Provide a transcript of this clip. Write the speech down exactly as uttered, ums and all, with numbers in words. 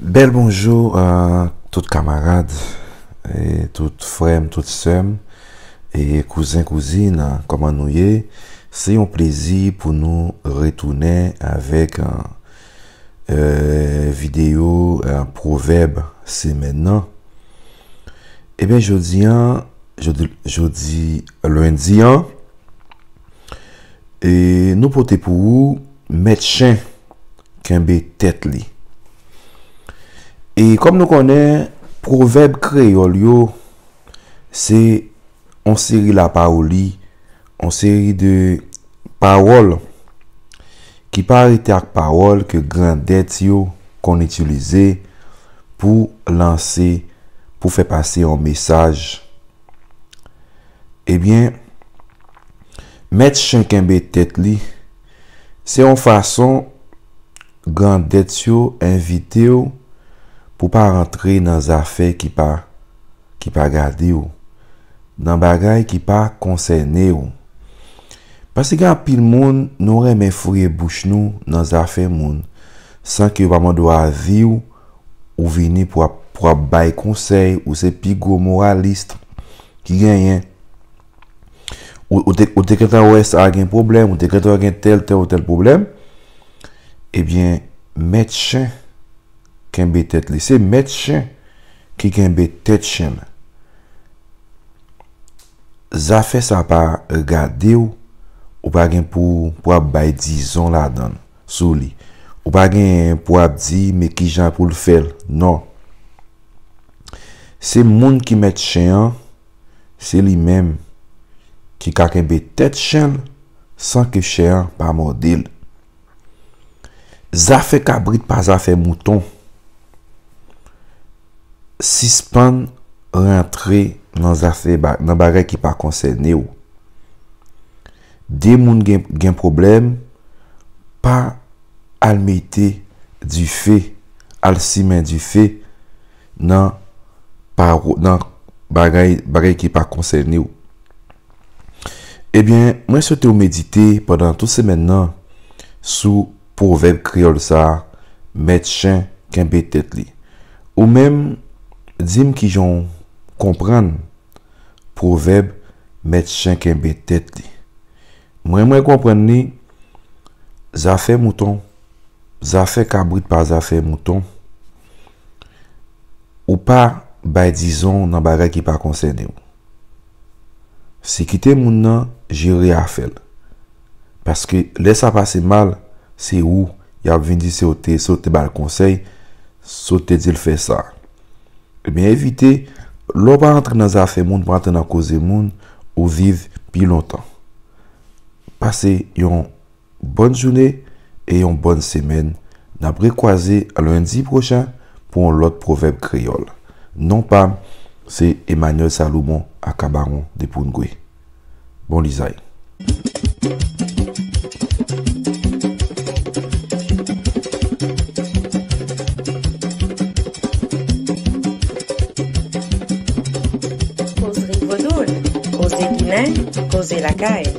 Bèl bonjou a tout kamarad, e tout frè m, tout sè m, e kouzen, kouzin, kòman nou ye? Se yon plezi pou nou retounen avèk, e, e, videyo, e, pwovèb semèn nan. Ebyen, jodi a, jodi, jodi lendi a, e nou pote pou ou, mèt chen kenbe tèt li. E kòm nou konnen, pwovèb kreyòl yo, se yon seri lapawoli, yon seri de pawòl ki parete ak pawòl ke grandèt yo konn itilize pou lanse, pou fè pase yon mesaj. Ebyen, mèt chen kenbe tèt li, se yon fason grandèt yo envite w pou pa rantre nan zafè ki pa, ki pa gade w, nan bagay ki pa konsène w. Paske gen anpil moun, nou renmen fouye bouch nou nan zafè moun, san ke yo pa mande w avi w, ou vini pou ap, pou ap bay konsèy, ou se pi gwo moralis ki genyen. Ou, ou te, ou te gentan wè sa gen pwoblèm, ou te gentan wè gen tèl, tèl ou tèl pwoblèm. Ebyen, mèt chen kenbe tèt li. Se mèt chen ki kenbe tèt chen l. Zafè sa pa gade w, ou pa gen pou, pou ap bay dizon ladan l, sou li. Ou pa gen pou ap di, men kijan pou l fè l. Non. Se moun ki mèt chen an, se li menm ki ka kenbe tèt chen l san ke chen an pa mòde l. Zafè kabrit pa zafè mouton. Sispann rantre nan zafè ba-, nan bagay ki pa konsène w. De moun gen, gen pwoblèm, pa al mete dife, al simen dife nan pawo-, nan bagay, bagay ki pa konsène w. Ebyen, mwen swete w medite pandan tout semèn nan sou pwovèb kreyòl sa a, mèt chen kenbe tèt li. Ou menm, di m kijan w konprann pwovèb mèt chen kenbe tèt li. Mwen, mwen konprann li, zafè mouton, zafè kabrit pa zafè mouton. Ou pa bay dizon nan bagay ki pa konsène w. Se kite moun nan jere afè l. Paske lè sa pase mal, se ou y ap vin di se w te, se w te ba l konsèy, se w te di l fè sa. Ebyen, evite, lè w pa rantre nan zafè moun, pa rantre nan koze moun, ou viv pi lontan. Pase yon bòn jounen e yon bòn semèn. N ap rekwaze lendi pwochen pou yon lòt pwovèb kreyòl. Non pa m, se Emmanuel Salomon Akabaron de Poungwe. Bon lizay. Koze Ginen, koze lakay.